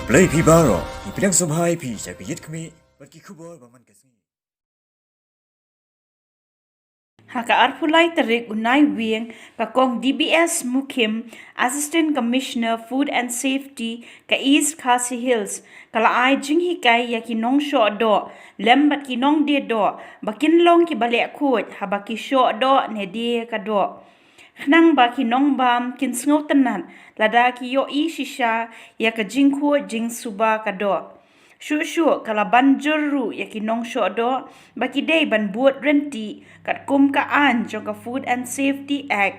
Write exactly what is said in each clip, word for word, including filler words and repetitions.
Khublei phi baroh, ngi pdiang sngewbha ïa phi sha ka Ïit Khmih bad ki khubor ba man ka sngi. Ha ka arphew lai tarik u Naiwieng, ka kong D B S Mukhim, Assistant Commissioner Food and Safety ka East Khasi Hills, ka la ai jinghikai ïa ki nongshoh doh lem bad ki nongdie doh ba kin long kiba leh khuid haba ki shoh doh ne die ka doh, khnang ba ki nongbam kin sngewtynnat lada ki ïohi shisha ïa ka jingkhuid jingsuba ka doh. Shuh shuh ka la ban jur ruh ïa ki nongshoh doh ba ki dei ban bud ryntih katkum ka aiñ jong ka Food and Safety Act.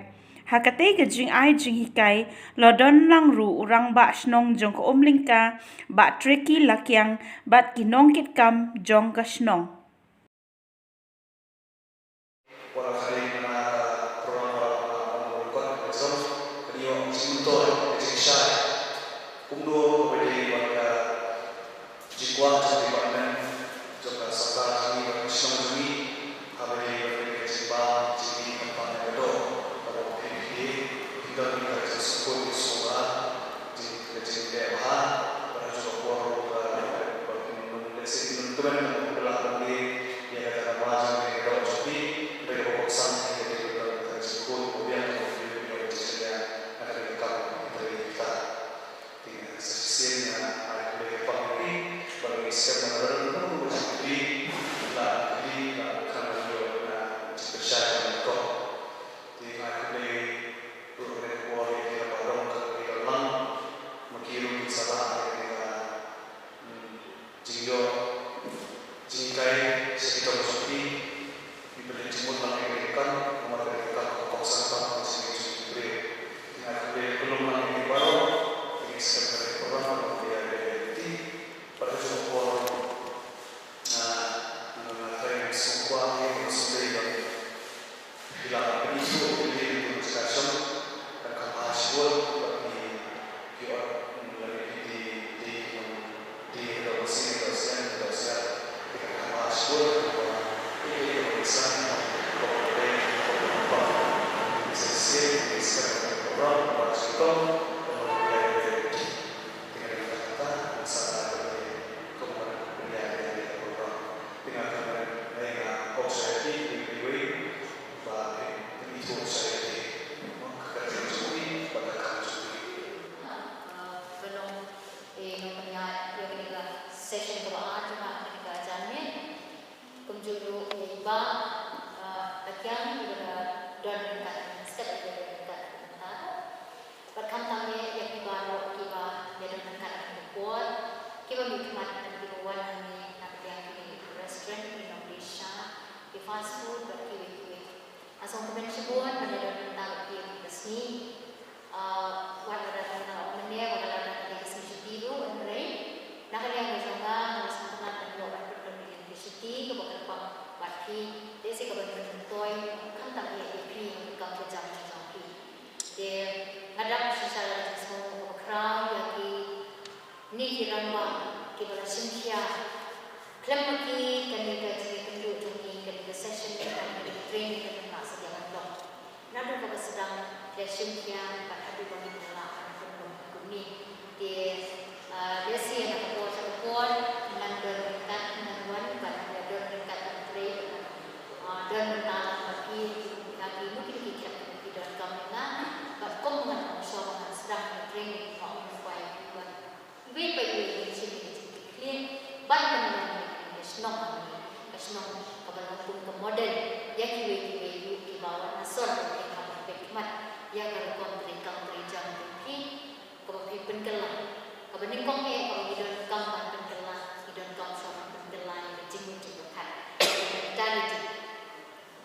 Ha katei ka jingai jinghikai la don lang ruh u Rangbah Shnong jong ka Umlyngka, Bah Tricky Lakiang, bad ki nongkitkam jong ka shnong. Wat la ka dei na program ba la, ba la, ba la record ka jong ka, ngi ïoh jingmyntoi, ka jingshai. Kumno ba dei bad ka jingkwah jong department jong ka sorkar jong ngi bad ka shnong jong ngi, haba dei bad ka jingbam jingim khamtam ïa ka doh, kaba phi, phi, phi don ka jingsngewkhia, sngewbha, jing, ka jingleh bha, bad ha kajuh ka por ruh ba, ba phin nym lehse phin nym kmen, ba phin lah ban leh ïa kata ka ma jong ka doh jong phi, hynrei kaba kongsan hi ka dei ban don ka jingkhuid ba biang jong phi, ïa ka jingshaniah na kane ka kam, ïa kata. Te nga sa shisien nga ai khublei kyrpang ïa phi, ba ngi skhem ba lada don kano kano ka jingkylli, la kylli, la khan ban ïoh na jingpynshai jong ka. Te nga ai khublei ruh ha kane ka por ïa ki rangbah dong kiba don lang, ma ki ruh kin sa lah ïa kane ka, hmm, jingïoh jinghikai sha ki dong jong ki, ki pynleit jingmut lang ïa kane ka kam, namar kane ka kam ka kongsan tam ha ka jingim jong ki briew. Te nga ai khublei khublei lang ïa phi baroh, te ngi skhem ba kane ka program ka long ïa, ïa, ïa lynti. Bad ha kajuh ka por, nga, nga, nga tharai ngan sngewkwah ïa ka sngewdei ba phi lah ban pyni shuh ïa ka liang jong ka jaka shong, kan kham bha shibun, bad phi, phi ot, mm, lane phi die, die, die, die, die, die, Session kaba ar jong nga ha kane ka janmiet. Kumjuh ruh ïa i Bah, ah, Lakiang, iba la don ryngkat, step iba la don ryngkat mynta. Bad khamtam ïa phi baroh kiba ïa don ryngkat ha kane ka por, kiba mihkhmat bad kiba wan hangne na ka liang ki restaurant, ki nongdie sha, ki fast food bad kiwei kiwei. Nga sngewkmen shibun ban ïa don mynta bad phi ha kane ka sngi. Ah, wat lada ka dei ka sngi shuti ruh, hynrei na ka liang ka jong nga, nga sngewtynnat ban ïoh ban pynlong ïa ka shuti kaba kyrpang bad phi, te sa kaba pynmyntoi khamtam ïa phi ha ka kam ka jam ka jong phi. Te nga dap shisha la jingsngew kaba khraw ïa ki Kine ki rangbah kiba la shim khia khlem ma ki kane ka jingïakynduh jong ki, kane ka session, kane ka training kaba ngi la sdang ban long. Naduh ba ka sdang ka shim khia bad haduh ba ngin ïa lah ban pynlong kumne. Te, ah, lehse na ka por sha ka por ngan don ryngkat, ngan wan bad ngan don ryngkat ban trei bad, ah, don bynta lang bad ki, ïa ki, ïa ki, ïa ki, ïa ki donkam ïa nga bad kum ngan ong shuwa ba ngan sdang ka training, nga ong ïa phi bad Iwei pa iwei kin shim ïa ka jingkitkhlieh ban pynlong ïa kane ka shnong hangne, ka shnong kaba long kum ka model ïa kiwei kiwei ruh kiba wan na sor, ïa kaba peit khmat ïa ka rukom treikam treijam jong ki kaba phi pynkylla, kaba nyngkong eh kaba ngi donkam ban pynkylla, ngi donkam shuwa ban pynkylla ïa ka jingmut jingpyrkhat, ïa ka mentality.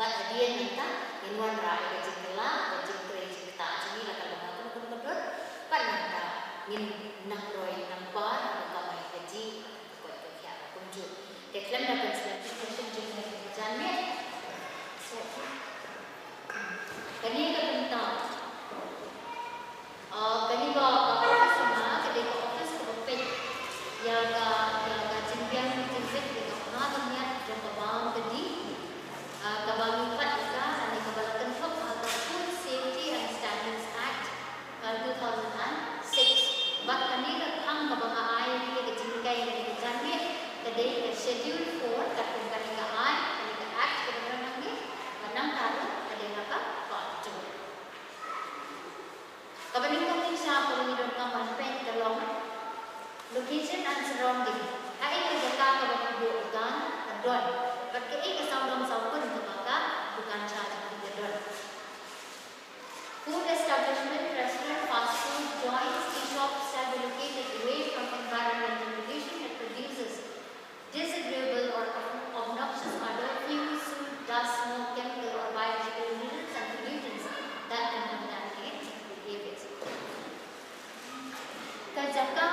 Bad hadien nangta ngin wanrah ïa ka jingkylla, ka jingtrei jingktah jong ngi la ka long ha kano kano ka dur. Bad nangta ngin nang roi nang par ha ka kamai kajih, ka koit ka khiah kumjuh. Te khlem da pynslem, pynslem jingmut jingpyrkhat jong ngi. So, kane ka bynta. Ah, kane ka, ka office jong nga ka dei ka office kaba peit ïa ka, ïa ka jingbiang jingpeit ïa ka bha ka miat jong ka bam ka dih. Ah, kaba ngi pat ïa ka, kane kaba la kynthoh ha ka Food Safety and Standards Act ka two thousand and six. Bad kane ka khang kaba nga ai Schedule four, katkum ka dei ka aiñ, ka dei ka Act kaba don hangne, bad nangta ruh ka dei ha ka Part two. Kaba nyngkong nyngshap kaba ngi donkam ban peit ka long location and surrounding. Haei ka jaka kaba ka dukan ka don, bad kaei ka sawdong sawkun kaba ka dukan sha jong ngi ka don. Food establishment, restaurant, fast food joints, tea shops shall be located away from environmental pollution that produces disagreeable or obnoxious odor, fumes, soot, dust, smoke, chemical or biological minerals and pollutants that can contaminate the areas. Ka jaka